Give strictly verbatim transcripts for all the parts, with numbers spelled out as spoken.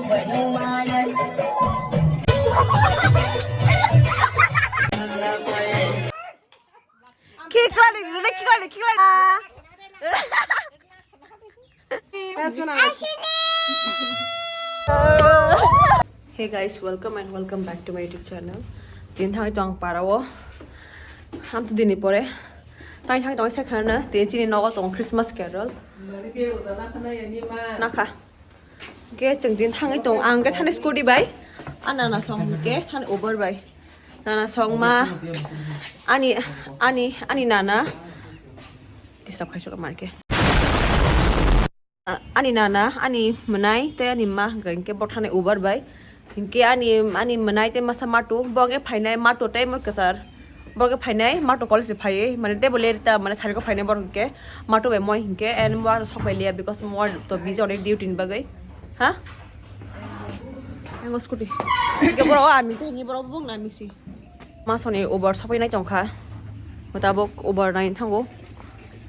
Kiklani, kiklani, kiklani. Hey guys, welcome and welcome back to my YouTube channel. Tini thangwi tong parao. Hamsa dini pore. Tang thangwi tong sekharna. Tini chini nogo tong Christmas carol. Nakha. Hingke chwng din thangwi tong, ang khe thani scooty bai, a nana song hingke thani Uber bai. Nana song ma, ani, ani, ani nana. Disturb khaisok mar khe. A-, ani nana, ani mwnai tei ani ma hingke, hingke bo thani Uber bai. Hingke ani, ani mwnai tei masa matu, bo hingke phainai matu tei moi kwchar. Borok phainai, mato college se phaiwi, mane tebo lerita, mane sariko phainai borok hwnkhe, mato bai moi hwnkhe, and mo aro sok pai liya because mo to busy onek duty ni bagwi. Ha? Engo scooty. Hwnkhe borok o ami to hini borok bung na misi. Masoni Uber sokwi nai tongkha. Mutabok Uber nai thango.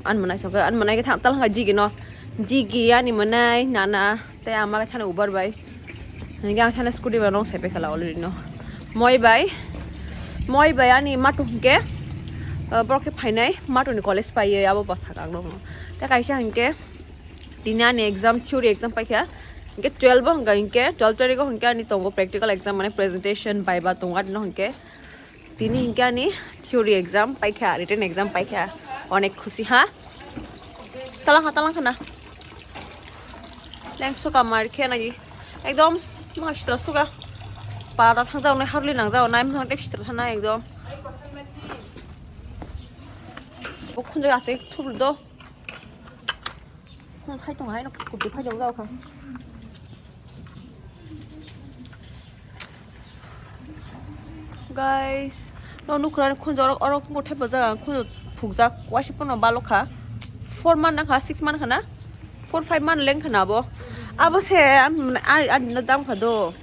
An mwnai sokhe, an mwnai khe thang, talangkha jigi no. Jigi ani mwnai, nana, tei ama khe thani Uber bai. Hingke ang thani scooty bai nong sai paikha la already no. Moi bai, moi bai ani mato hingke, uh, borok khe phainai, mato ni college pai ye, abo bwsa kang nong. Tei kaisa hingke, tini ani exam, theory exam paikha. Hingke twelve bo hingka hingke, twelve tarikh o hingke ani tongo practical exam, mane presentation, viva tongo ani no hingke. Tini hingke ani theory exam paikha, written exam paikha. Onek khusi ha. Talangkha, talangkha na. Lengso kamar khe nagi. Ekdom ma sitra suga. Pada thangjago nai harli nangjago nai mithang tei sitra thana ekdom. Bo khunjak ase thubul do. Khun sai tong hai no kutu phai jok jao kha. Guys, no nukra khunju orok, orok bo thaipa jaga khunju phukjak waisa pono balokha. Four man nangkha, six man khana, four five man lengkha na abo. Abo se an, an, an no dam kha do.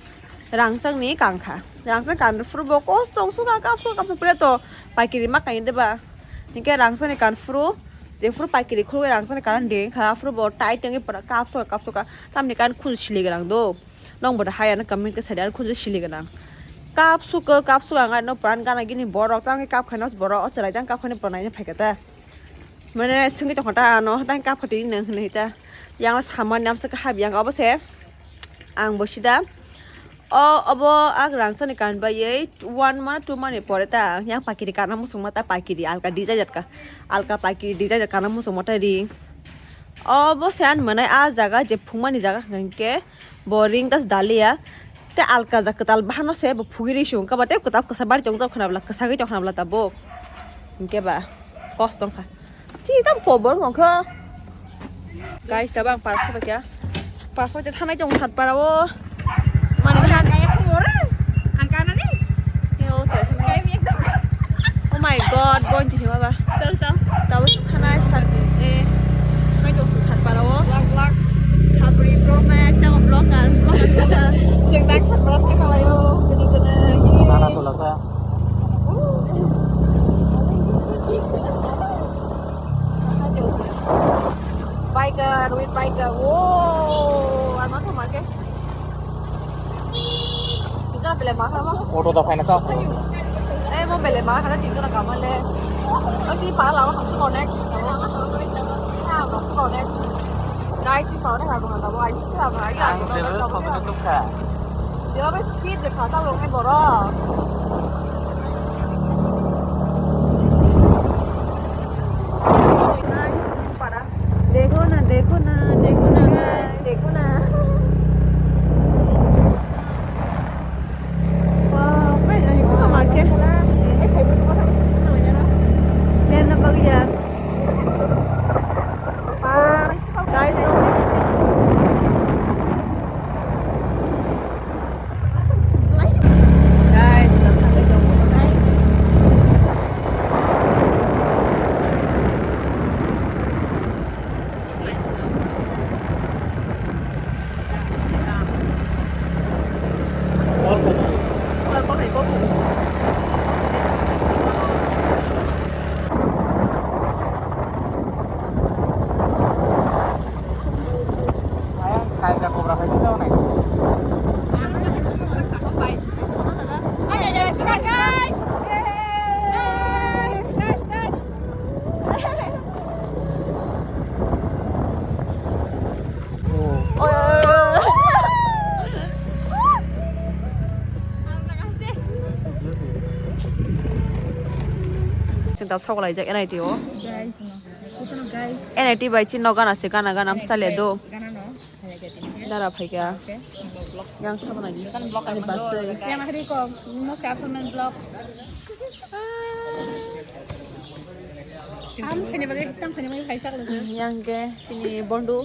Rangchak ni kangkha. Rangchak kan phuru bo kos tong suka kap suka kap suka pele to paikiri ma kain deba. Hingke rangchak ni kan phuru, je phuru paikiri khulwe rangchak ni kan deng kha, phuru bo tai tengwi pura kap suka kap suka. Tamni kan khun sili gwnang do. Nong bo hai ano comment khe sadi, ano khunju sili gwnang. Kap suka, kap suka ang no pran gana gini borok, tang kap khaino borok, o chwrai tang kap khaino pran nai phai kata. Mane singwi tong kata ano, tang kap khati nang hinwi ta. Yang samani amsa kha habi yang obo se. Ang bo sida. O, obo ang rangchani kan bai one month, two month ni pore ta, yang pakiri kana musung ma ta pakiri, alka design ka, alka pakiri design kana musung ma ta ring. Obo se an mane a jaga je phungmani jaga hingke. Bo ring das daliya. Te alka ja kwtal bahano se bo phugi ri sung kaba te kwtal kwsa bari tong jao khna bla kwsagwi tong khna bla ta bo. Hingke ba kos tong kha. Chi tam kobor mongkho. Guys, taba ang parsa ba kya. Parsa ba thanai tong sat para o. Mani han. Ang kana ni. Yo, te. Oh my God, bon jini baba. Chal, chal. Tabo sukhanai sar, eh, mai dong suk sar para o. Vlog, vlog. Sapri Pro Max, tabo vlogger, vlogger, vlogger. Jeng tak sar para thai kalayo, gede gede. Mana sola sa? Biker, with biker. Wow, ano to marke. Tinjona bele ma khamo. Auto da phaina ka. Eh, mo bele ma khana tinjona kamale. O si pa lawa hamsu connect. Ha, hamsu connect. Guys, si pa na ha mo da bo ai si tra ma ai. Ang bele khamo to kha. Dia be speed de khasa lo ngai borok. Guys, para. Dekho na, dekho na, dekho na, guys, dekho na. Wow, kaya na, ito ka market. Yan na bagya. Wow, guys, Guys, wngkha khe tongo, guys. Sok laijak N I T o. Guys, no. Guys. N I T bai chini no gana se gana gana amsa le do. Gana no. Dara phaikha. Yang sabana di. Ani basai. Yang hari ko no sa sa men vlog. Am khani bagi tam khani bagi khai sak lo. Yang ke chini bondu.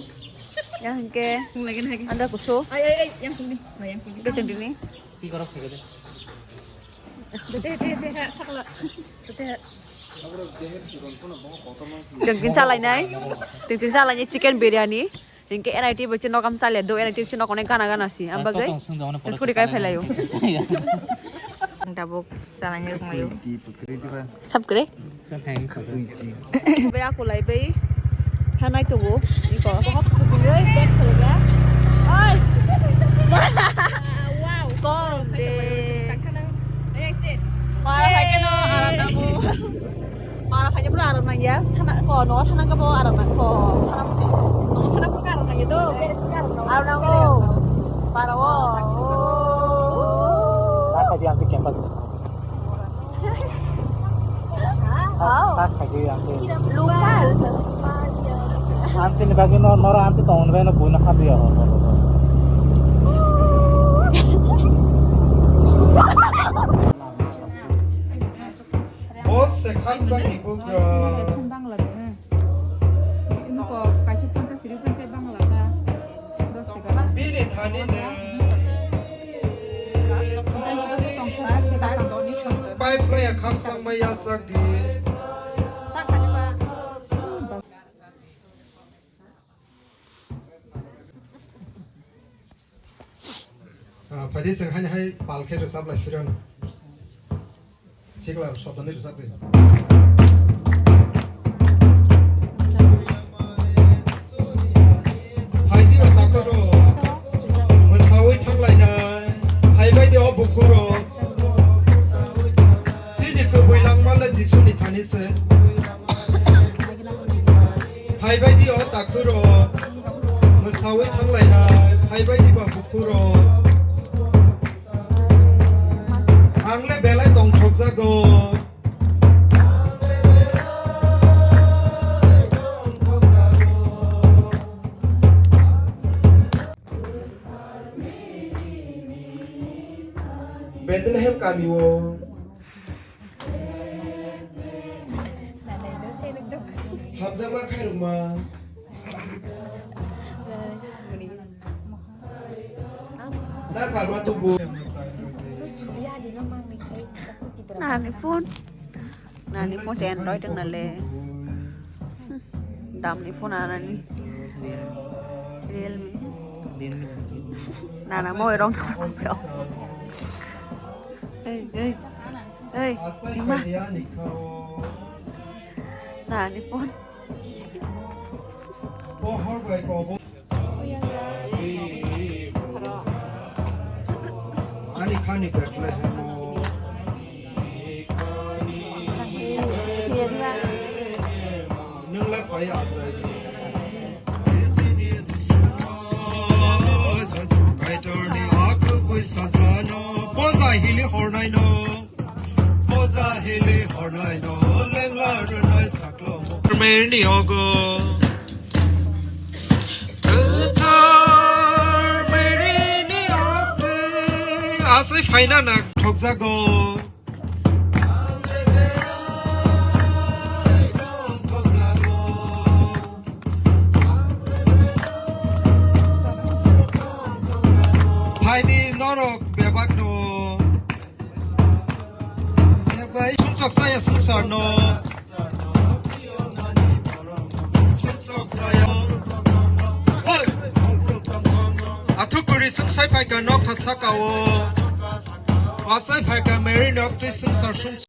Yang ke. Mung lagi lagi. Anda kuso. Ai ai ai yang sini. Nah, yang sini. Keceng dini. Speaker off khaikha de. Bete bete bete ha sakla. Bete ha. Chwng tin salainai. Tin tin salainai chicken biryani. Chwng ke N I T bo chini nokam sale do N I T chini nokone gana gana si. Am bagwi. Chwng suri kai phelayo. Tabuk salainai rukmayo. Subscribe. Bai aku lai bai. Hanai tugu. Iko. Oi, back to the. Oi. Wow. Kong de. Para hai keno aram nango. Para hai pura aram nangya. Thana ko no thana ko aram nang ko. Thana musi. No thana ko aram nangya do. Aram nango. Para wo. Taka di anti campus. Oh. Tak khaikhe ang tei. Local. Ang tini bagwi no, noro ang tei tongni bagwi no buino khapiya. Boss se khaksa ni bugra. Bini thani ne. Pipe laya khakchang bai yachak di. Ah, phaidi chwng haini hai pal khe rwchap lai phirano. Sikla sotoni rwchapdi. Phaidi o takhoro mwsawi thanglainai, phaibaidi o bukhuro. Chini kubui langmale Jisuni thani se. Phaibaidi o takhuro. Mwsawi thanglainai, phaibaidi ba bukhuro. Ang le belai tongthokjago. Bethlehem kamio. Hamjakma khairokma. Na kalma tubu. Nani phone. Nani phone se Android wng nale. Damni phone anani. Realme. Nana mo rong. Ei ei. Ei, ima. Nani phone. Ani khani Bethlehem o. Nwng le phai achai. Kaitorni a kubui sajlano poja hili hornaino. Poja hili hornaino lengla rwnai saklomo. Merni ogo. Asai phaina na thokjago. Phaidi norok bebakno. Sumsok saya sumsarno. Athukuri sungsai phaika nok phasakao. Asai phaika Mary nok twi sungsar sumsok.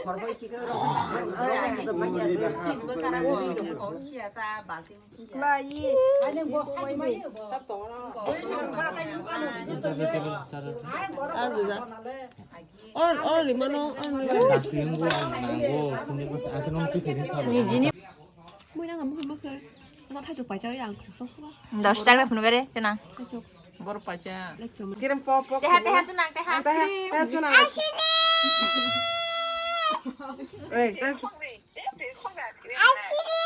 Or, or, rimano, or, rimano. Nijini. Mui nang kamu kamu ke. Ano thaichuk paisa yang sok suka. Dos tak phunu gare, tenang. Thaichuk. Bor paisa. Lek chom. Kirim pop pop. Teha, teha chunang, teha. Teha, teha chunang. Asini. Eh, eh. Asini.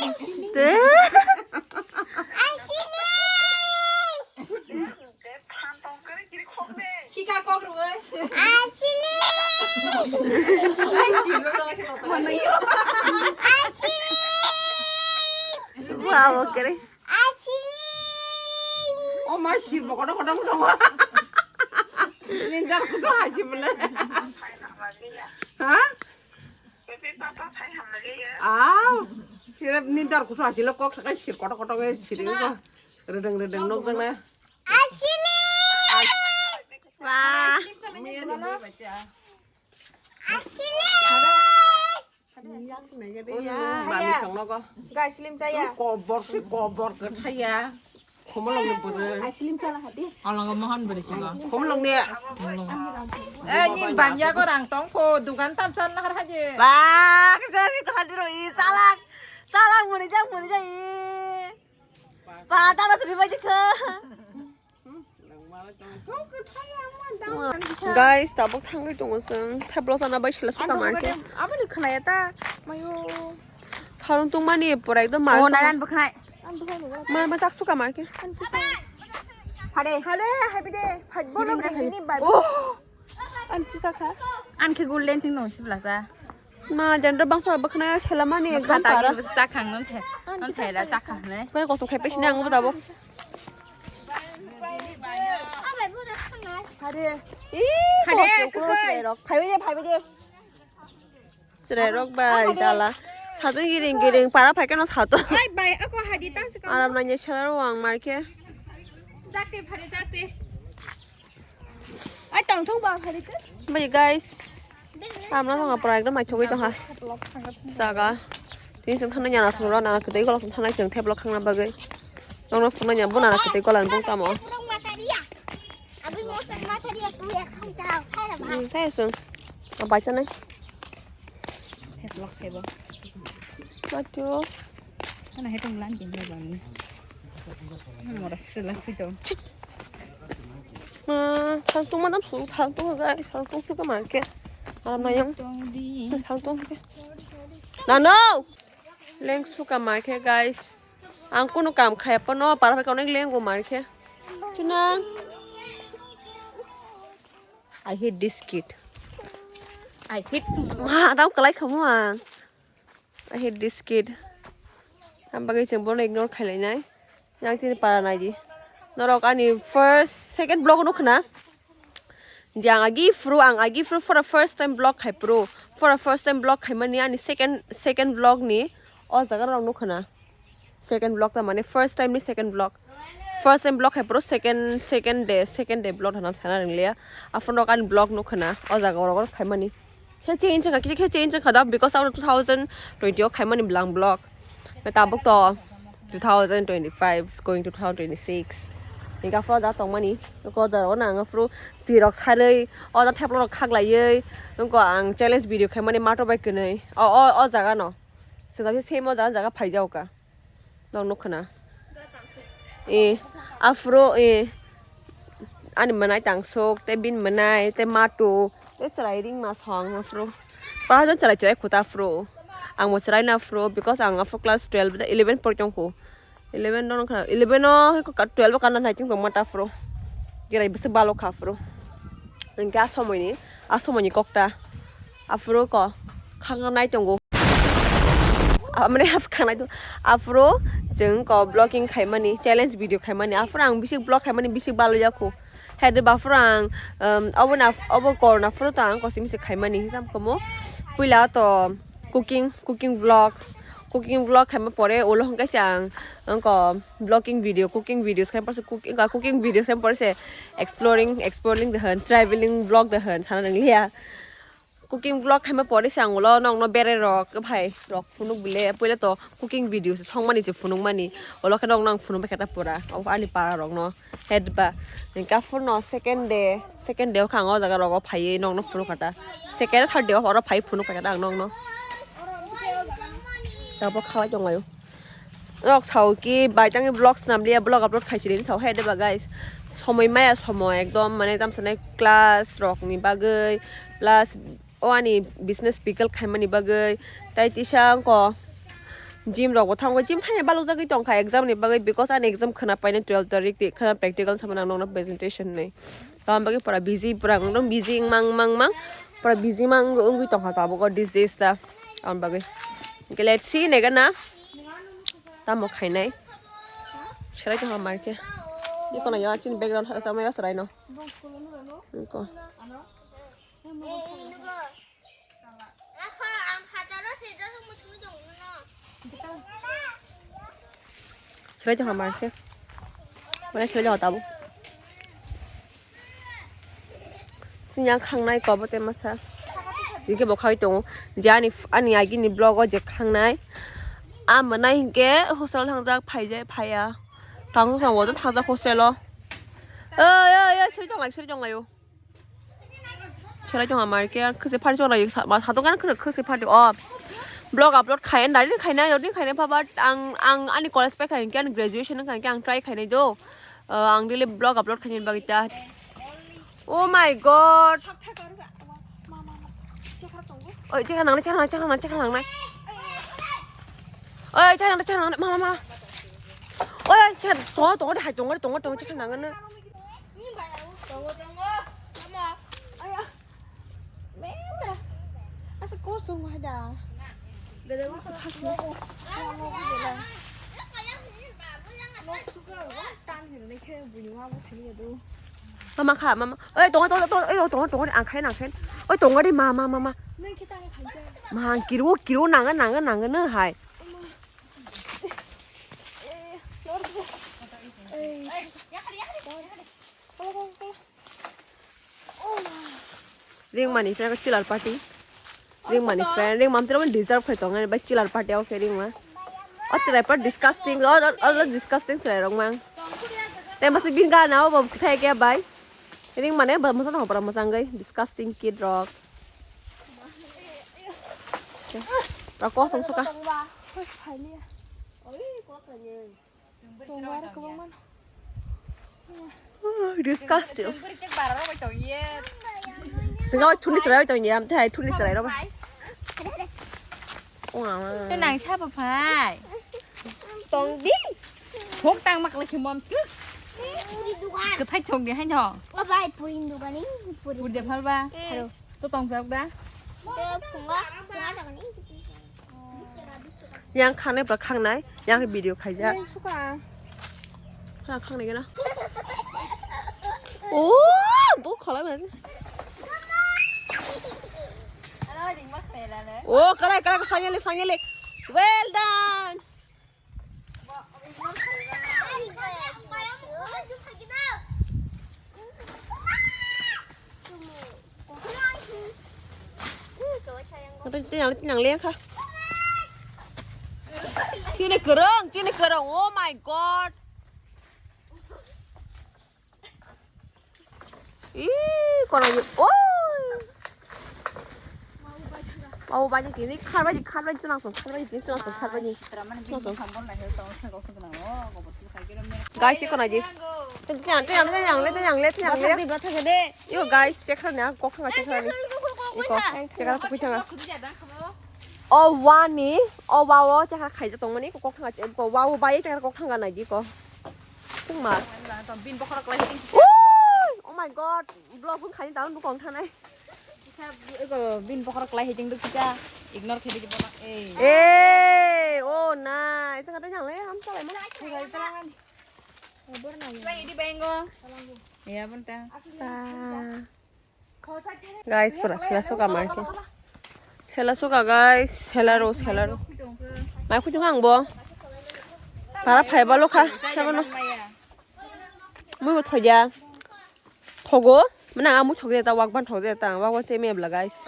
Asini. Asini. Khika kok rwui. Asini. Asini. Wow, kere. Asini. O ma, sir bo kotor kotor tongo. Ninjar kusu haji bole. Ha? Aw, sir ninjar kusu haji lo kok sakai sir kotor kotor ke sir ko. Redeng redeng nok jang na. Asini. Wah. Asini. Mami songno ko. Guys, slim chaya. Kobor si kobor ke thaya. Khomolong ni bwrwi. Ai, slim chala hadi. Olongo mohon bwrwi si bo. Khomolong ni. Eh, ni banya ko rang tong ko dukan tam chan nahar haje. Ba, ke jani ko hadi ro i chalak. Chalak muni jak muni jak i. Ba, tara sri baji kha. Guys, tabuk thangwi tongo chwng. Theblo sana bai sela suka manke. Aboni khwnaya ta, mayo. Sarung tungmani pura ekdom mar. Oh, nanan bwkhnai. Ma, ma chak suka manke. Hare. Hare, happy day. Siling jakhai. Oh. An chisa kha. An khe golden sing nung sibla sa. Ma, jandra bangsa bwkhna selamani ekdom tara. Chakhang non se. Non se da chakhang ne. Koi kosong khai pesi nang bo dabo. Hare. Ih, hare, kosong koi. Rok. Phaibi de, phaibi de. Chwrairok bai jala. Satung giring giring para phaikhe no satung. Ai bai, ako hadi tang se. Aram nanya chara wang marke. Jakte phare jakte. Ai tong thung ba phare ke. Bai guys. Amna thang apra ekdom mai thogoi tong ha. Saga. Tini sung thana nyana sung rona kwtwi gola sung thana sung theblo khangna bagwi. Nongno phunanya buna kwtwi gola bung tamo. Abui mo sen ma thari ek tu ek kham chao khai ra ma. Hmm, saya sung. Apa aja nih? Headlock hebo. Waduh. Mana hetung lan jeng hebo ni. Mana mora sila sito. Ma, thang tung madam su, thang tung guys, thang tung su ka marke. Alam nayang. Tong di. Thang tung ke. Nano. Leng su ka marke guys. Ang kunu kam khaya pono, para phai onek lengo marke. Chuna. I hate this kid. I hate. Ma, tau kalai khamu ang. I hate this kid. Ang bagwi chwng bono ignore khailai nai. Yang chini para nai di. Norok ani first, second vlog no khna. Je ang agi phuru, ang agi phuru for the first time vlog khai phuru. For the first time vlog khai mani ani second, second vlog ni o jaga rok no khna. Second vlog ta mane first time ni second vlog. First time vlog hai phuru second, second day, second day vlog hwnna sana ringlia. Aphuru rok ani vlog no khna o jaga rok khai mani. Khe change wngkha, kisa khe change wngkha da, because abo two thousand twenty o khaimani bwlang vlog. Tabuk to two thousand twenty-five is going to two thousand twenty-six. Hinkhe aphuru o jaga tongmani, o jaga o nang aphuru twi rok sarwi, o jaga thepla rok khaklaiwi, wngkha ang challenge video khaimani motorbike kwnwi. O, o, o jaga no. Sengkha same o jaga, jaga phaijago ka. Nok nukha na. Eh, aphuru, eh, ani mwnai tangsuk, tei bini mwnai, tei matu, tei chwrai ringma song aphuru. Pahajan chwrai chwrai khuta aphuru. Ang bo chwrai na aphuru, because ang aphuru class twelve, eleven pori tongkhu. Eleven no nukha, eleven no, twelve o kana nai tongma ta aphuru. Chwrai bwswk balo kha aphuru. Hinkhe a somoini, a somoini kokta. Aphuru ko khaknai tongo. Ah, mane khaknai tongo. Aphuru chwng ko vlogging khaimani, challenge video khaimani. Aphuru ang bisi vlog khaimani bisi balo yakho. Haide ba aphuru ang, um, obo na, obo corona phuru to ang kosi misi khaimani. Tam komo puila to cooking, cooking vlog. Cooking vlog khaima pore ulo hwnkhe se ang, ang ko vlogging video, cooking videos khaima porse cooking, cooking videos khaima porse exploring, exploring de hwn, traveling vlog de hwn sana nang liya. Cooking vlog khaima pore se ang ulo nokno bere rok, bhai rok phunuk bile, puila to cooking video se songmani se phunukmani, ulo khe nokno ang phunuk bai khe ta pura, o ani para rokno head ba. Hingke aphuru no second day, second day o khe ang o jaga rogo phaiwi nokno phunuk kha ta, second, third day o oro phaiwi phunuk kha ta ang nokno. Tabok khalai tonglaio. Rok sao ki bai tangwi vlog swnam liya, vlog upload khai chilini sao hai de ba guys. Somoi maya somoi ekdom mane tamsa nai class rok ni bagwi plus o ani business pickle khaimani bagwi tai tisa wngkha gym rok bo thango, gym thangya balok jagwi tongkha exam ni bagwi because ani exam khwna paina twelve tarik ti khwna practical sama nang nokno presentation ni. Tamo bagwi pura busy, pura ekdom busy wngmang, mang, mang. Pura busy mang wngwi tongkha tabuk o these days ta. Tamo bagwi. Hingke let's see, nega na. Tamo khainai. Serai tongkha marke. Iko na ya, chini background ha, sama ya serai no. Iko. Selai tongkha marke. Mana selai tongkha tabuk. Sini ang khangnai kobo te masa. Dike bo khai tongo. Je ani, ani agini vlog o je khangnai. Ama nai hingke hostel thangjak phaijai phaiya. Tang song wo thangjak hostel o. Oi, oi, oi, selai tonglai, selai tonglaio. Selai tongkha marke, khwse phari chonglai, ma satung kan khwse phari o. Vlog upload khai, and daily khaina, daily khaina pha, but ang, ang ani college pai khai, ang graduation khai, ang try khainai do. Uh, ang daily vlog upload khaina bagwi ta. Oh my God. Oi, chekha nangnai, chekha nangnai, chekha nangnai, chekha nangnai. Oi, chekha nangnai, chekha nangnai, ma, ma, ma. Oi, chekha, tongo, tongo, hai, tongo, tongo, tongo, chekha nangnai. Tongo, tongo. Tamo. Aya. Mela. Asa kos tongo hada. Bele kos khasi. Tan hino ne khe bini wa bo sani ya do. Mama kha, mama. Oi, tongo, tongo, tongo, oi, tongo, tongo, ang khai, ang khai. Oi, tongo de, ma, ma, ma, ma. Nang khe tang khai. Ma, kiru, kiru, nanga, nanga, nanga, nang hai. Ring mani friend chillar party. Ring mani friend, ring mam tira deserve khai tong ani bai chillar party okay ring ma. O chillar party disgusting, o disgusting chillar rong mang. Te masi bin ga na o bo thai ke bai. Ring mane ba masa na hopra masang gai disgusting kid rok. Ra kosong suka. Disgusting. Singa thuni serai tong ye. Am thai thuni serai ro ba. Chunang sabo phai. Tong di. Hok tang mak laki mom su. Kathai thok di hai no. O bai puri dukan ni puri. Puri de phal ba. To tong jak da. Yang khangnai pura khangnai, yang video khaijak. Suka. Khangnai gana. Oh, bo kholai man. Oh, kalai, kalai, finally, finally. Well done. Tinang, tinang leng kha. Chini kereng, chini kereng. Oh my God. Ih, kono ye. Oh. Mau banyak ini, kharbai, kharbai, tunang song, kharbai, tunang song, kharbai. Tunang song. Guys, check kona di. Teng, teng, teng, teng, teng. Yo, guys, check kona, kok thanga, check kona. Iko, check kona, kok thanga. O wani, o wa o, check kona, khaija tongmani, kok thanga, ko wa o bai, check kona, kok thanga, nai di ko. Tungma. Bin bokhorok lai. Ui, oh my God, vlog pun khaini, taun bukong thanai. Kisa, eko, bin bokhorok lai hijing duk kisa, ignore khaidi bono, eh. Eh, oh, nice. Kata jang le, ham salai mana. Lai idi bengo. Ya, benta. Guys, pura sela suka marke. Sela suka, guys, sela ro, sela ro. Mai kuchung ang bo. Para phai ba lokha. Mui bo thoya. Thogo. Mana amu thogde ta wak ban thogde ta. Wak wak che me bla, guys.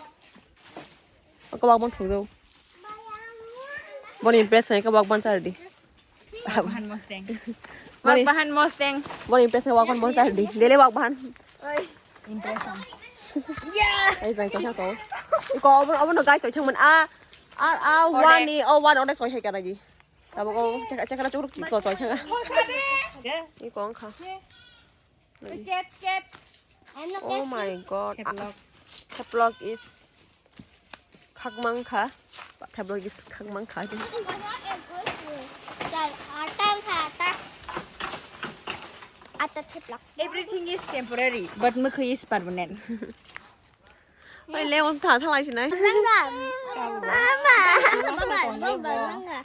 Kawak ban thokjao. Boni impress hai kawak ban chardi. Wak bahan Mustang. Boni, wak bahan Mustang. Boni impress hai wak ban bon chardi. Dele wak bahan. Oi. Impression. Yeah. Ai jang chong chong. Iko obo obo no guys chong man a a a one ni o one onek chong hai kana gi. Tabo ko chakra churuk chi ko chong chong. Iko ang kha. Sketch, sketch. Oh my God. Theplok. Theplok is khakmang kha. Theplok is khakmang kha. Chal, ata kha, ata. Ata theplok. Everything is temporary, but mukhui is permanent. Oi, le, on tha, tha lai sinai. Mama. Mama, mama, mama.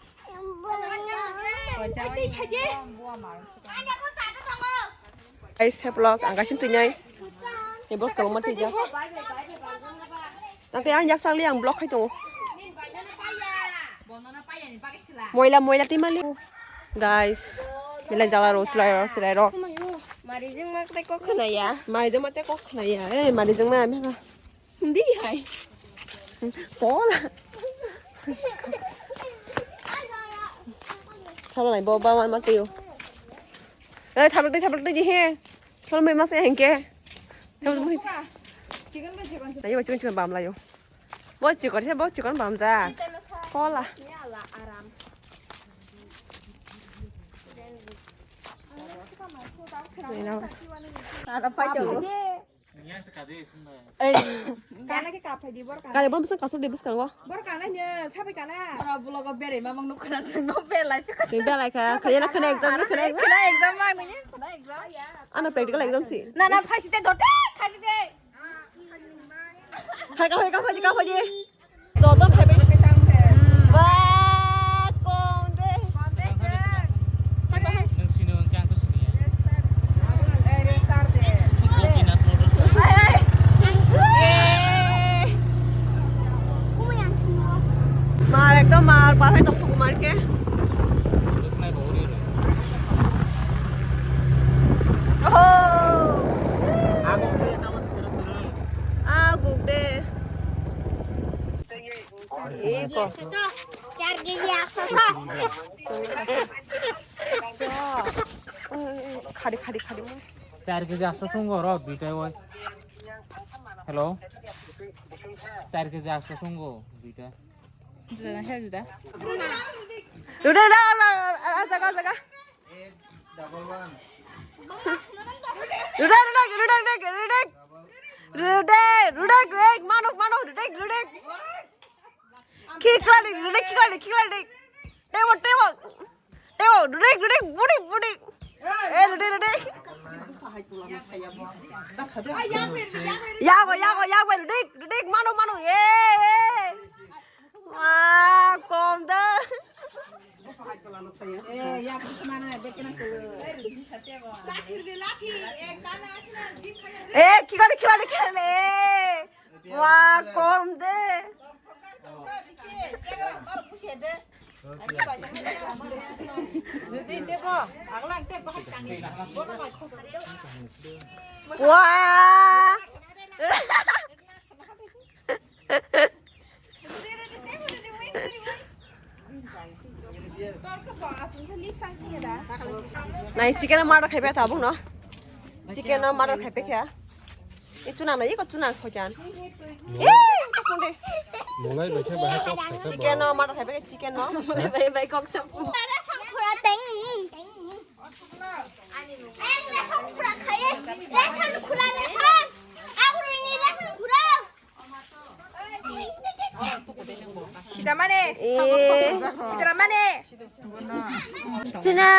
Guys, hai vlog ang kaisa twi nai. Ni vlog kabangma twijak. Nang tei ang yak chak li ang vlog khai tongo. Moila moila twi mali. Guys, belai jala ro silai ro silai ro. Mari jeng mak tei kok khna ya. Mari jeng mak tei kok khna ya. Eh, mari jeng ma. Hindi hai. Pola. Thabla nai bo ba ma ma tiyo. Eh, thabla tei thabla tei he. Thabla mai ma se hengke. Thabla mai. Chicken ba chicken. Ayo chicken chicken bam layo. Bo chicken he bo chicken bam ja. Pola. Ara pai to. Ei, kana ke kaphai di bor kana. Kare bom sang kasuk di bwskango. Bor kana nya sabai kana. Ora bulogo bere mamang nuk kana sang no belai chuk. Sing belai kha, khaya na khana exam ni khana exam. Khana exam ma ni khana exam. Ano practical exam si. Na na phaisi te dote khaisi te. Hai ka hai ka phaji ka phaji. Joto phaibai. Ba, kong de. Nang sini hwnkhe ang to sini ya. Gopinath Motors. Eh. Mar ekdom mar, par hai tong phuku mar khe. Oho. Ah, guk de. Eko. Char keji aksho tho. Khadi, khadi, khadi. Char keji aksho songo ro duita oi. Hello. Char keji aksho songo duita. Juda na, juda. Juda, juda, juda, jaga, jaga. Eight double one. Rudek, rudek, rudek, rudek, rudek. Rudek, rudek, rudek, manuk, manuk, rudek, rudek. Kikladi, rudek, kikladi, kikladi. Tebo, tebo. Tebo, rudek, rudek, budik, budik. Eh, rudek, rudek. Yago, yago, yago, rudek, rudek, manuk, manuk. Eh, eh. Wah, kom de. Eh, ya, mana, bekena ke. Eh, kikladi, kikladi, kikladi. Wah, kom de. Wah. Nai chicken murder khai pha tabuk no. Chicken murder khai pha kha. E chuna no, iko chuna soitan. E, ta kunde. Molai bai khe bahai kok khai kha bo. Chicken murder khai pha kha, chicken no. Molai bai bai kok sapu. Khura teng. Sida mane. Eh. Sida mane. Chuna.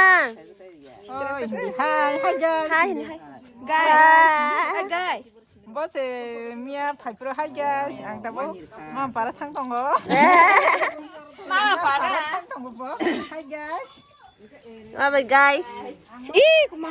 Oi, hi, hi, guys. Hi, hi. Guys. Hi, guys. Bo se miya phaipro, hi, guys. Ang tabo mam para thang tongo. Mama para. Thang tongo bo. Hi, guys. Bye, bye, guys. Ih, kuma